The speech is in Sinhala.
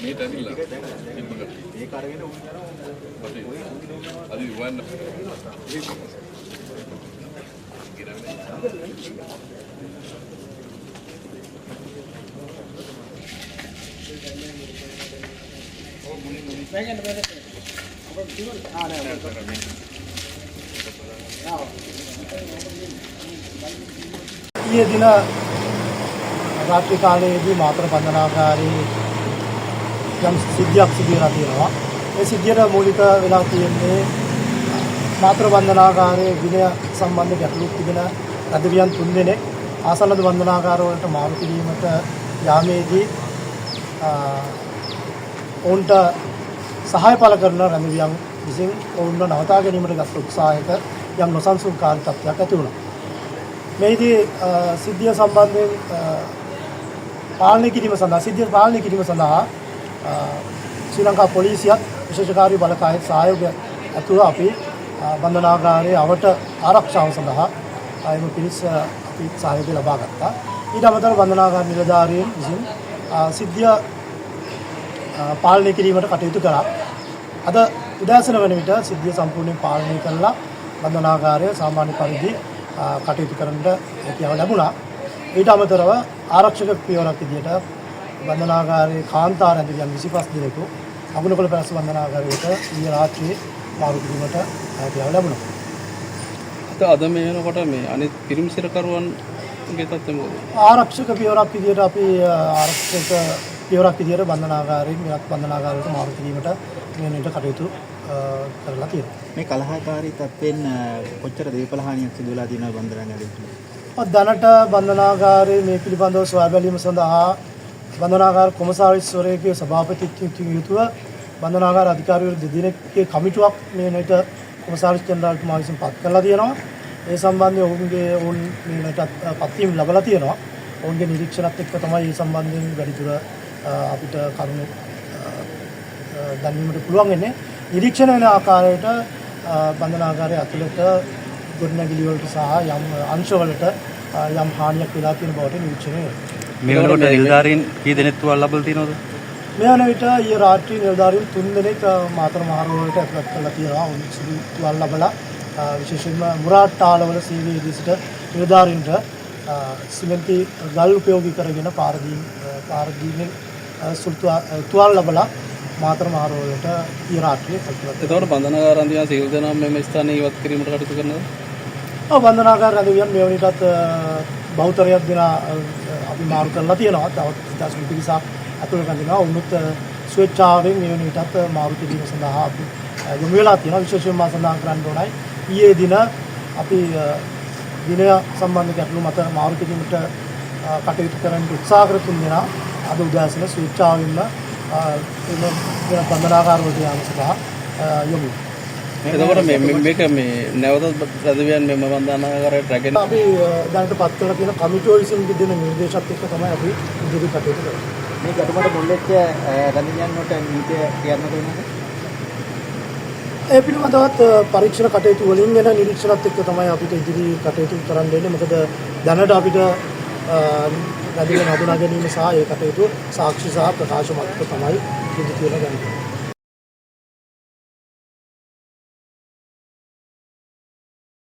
මේට ඇවිල්ලා තිබ්බ කට්ටිය. ඒක අරගෙන උන් යනවා. ඔය අද වන්න. ඊයේ දින රාත්‍රී කාලයේදී මාතර බන්ධනාගාරයේ යම් සිද්ධියක් සිදු වෙලා තියෙනවා. ඒ සිද්ධියට මූලික වෙලා තියෙන්නේ මාතර බන්ධනාගාරයේ විනය සම්බන්ධ ගැටලු තිබෙන රැඳවියන් තුන්දෙනෙක් ආසන්නද බන්ධනාගාර වලට මාරු කිරීමට යාමේදී ඔවුන්ට සහාය පළ කරන රැඳවියන් විසින් ඔවුන්ව නවතා ගැනීමට ගත් උත්සාහයක යම් නොසන්සුන්කාරී තත්ත්වයක් ඇති වුණා. මෙහිදී සිද්ධිය සම්බන්ධයෙන් පාලනය කිරීම සඳහා සිද්ධිය පාලනය කිරීම සඳහා ශ්‍රී ලංකා පොලිසියත් විශේෂකාරී බලකායත් සහයෝගය ඇතුව අපි බන්ධනාගාරයේ අවට ආරක්ෂාව සඳහා එම පිරිස් අපි සහයෝගය ලබා ගත්තා. ඊට අමතරව බන්ධනාගාර නිලධාරීන් විසින් සිද්ධිය පාලනය කිරීමට කටයුතු කරා. අද උදෑසන වන විට සිද්ධිය සම්පූර්ණයෙන් පාලනය කරලා බන්ධනාගාරය සාමාන්‍ය පරිදි කටයුතු කරන්නට හැකියාව ලැබුණා. ඊට අමතරව ආරක්ෂක පියවරක් විදියට බන්ධනාගාරයේ කාන්තා රැඳවියන් 25 දෙනෙකු අගුණකොළ පැලැස්ස බන්ධනාගාරයට ඊයේ රාත්‍රියේ මාරු කිරීමට හැකියාව ලැබුණා. අද මේ වෙනකොට මේ අනිත් පිරිමි සිරකරුවන්ගේ තත්ත්වය මොකද? ආරක්ෂක පියවරක් විදියට අපි ආරක්ෂක පියවරක් විදියට බන්ධනාගාරයෙන් වෙනත් බන්ධනාගාරවලට මාරු කිරීමට මේ වෙනකොට කටයුතු කරලා තියෙනවා. මේ කලහකාරී තත්ත්වෙන් කොච්චර දේපල හානියක් සිදු වෙලා තියෙනවද බන්ධනාගාරයේ තුල? දැනට බන්ධනාගාරයේ මේ පිළිබඳව සොයා බැලීම සඳහා බන්ධනාගාර කොමසාරිස්වරයෙකුගේ සභාපතිත්වයෙන් යුතුව බන්ධනාගාර අධිකාරිවරු දෙදෙනෙක්ගේ කමිටුවක් මේ වෙනකොට කොමසාරිස් ජෙනරාල්තුමා විසින් පත් කරලා තියෙනවා. ඒ සම්බන්ධයෙන් ඔවුන් මේ වෙනකොට පත්වීම් ලැබලා තියෙනවා. ඔවුන්ගේ නිරීක්ෂණත් එක්ක තමයි මේ සම්බන්ධයෙන් වැඩිදුර අපිට කරුණු දැනීමට පුළුවන් වෙන්නේ. නිරීක්ෂණ වෙන ආකාරයට බන්ධනාගාරය ඇතුළත ගොඩනැගිලි වලට සහ යම් අංශවලට යම් හානියක් වෙලා තියෙන බවට නිරීක්ෂණය වෙනවා. මේ වෙනකොට නිලධාරීන් කී දෙනෙක් තුවාල ලැබලා තියෙනවද? මේ වන විට ඊයේ රාත්‍රී නිලධාරීන් 3 දෙනෙක් මාතර මහරුවරට ඇතුළත් කරලා තියෙනවා. ඔවුන් සුදු තුවාල ලැබලා විශේෂයෙන්ම මුරාට්ටාලවල සේවයේදී සිට නිලධාරීන්ට සිමෙන්ති ගල් උපයෝගී කරගෙන පාර දීමෙන් සුළු තුවාල ලැබලා මාතර මහරුවරට ඊයේ රාත්‍රියේ ඇතුළත්. එතකොට බන්ධනාගාර රැඳවියන් සියලු දෙනාම මෙම ස්ථානයේ ඉවත් කිරීමට කටයුතු කරනවද? ඔව්, බන්ධනාගාර රැඳවියන් මේ වන විටත් බහුතරයක් දෙනා අපි මාරු කරලා තියෙනවා. තවත් ඉතා සුළු පිරිසක් ඇතුළට රැඳෙනවා. ඔවුනුත් ස්වේච්ඡාවෙන් මේ වන විටත් මාරු කිරීම සඳහා අපි යොමු වෙලා තියෙනවා. විශේෂයෙන්ම මා සඳහන් කරන්න ඕනයි ඊයේ දින අපි විනය සම්බන්ධ ගැටලු මත මාරු කිරීමට කටයුතු කරන්න උත්සාහ කර තුන් දෙනා අද උදෑසන ස්වේච්ඡාවෙන්ම එම වෙන බන්ධනාගාර වලට යාම සඳහා යොමු වුණා. එතකොට මේ මේක මේ නැවතත් රැඳවියන් මෙම බන්ධනාගාරයට රැගෙන අපි දැනට පත් කරලා තියෙන කමිටුව විසින් දෙන නිර්දේශات එක්ක තමයි අපි ඉදිරි කටයුතු කරන්නේ. මේ ගැටුමට මුල් වෙච්ච රැඳවියන් වලට නීතිය ක්‍රියාත්මක වෙනවද? ඒ පිළිබඳවත් පරීක්ෂණ කටයුතු වලින් එන නිරීක්ෂණත් එක්ක තමයි අපිට ඉදිරි කටයුතු කරන්න වෙන්නේ. මොකද දැනට අපිට රැඳවියන් හඳුනා ගැනීම සහ ඒ කටයුතු සාක්ෂි සහ ප්‍රකාශ මත තමයි සිදු කියලා ගන්නේ.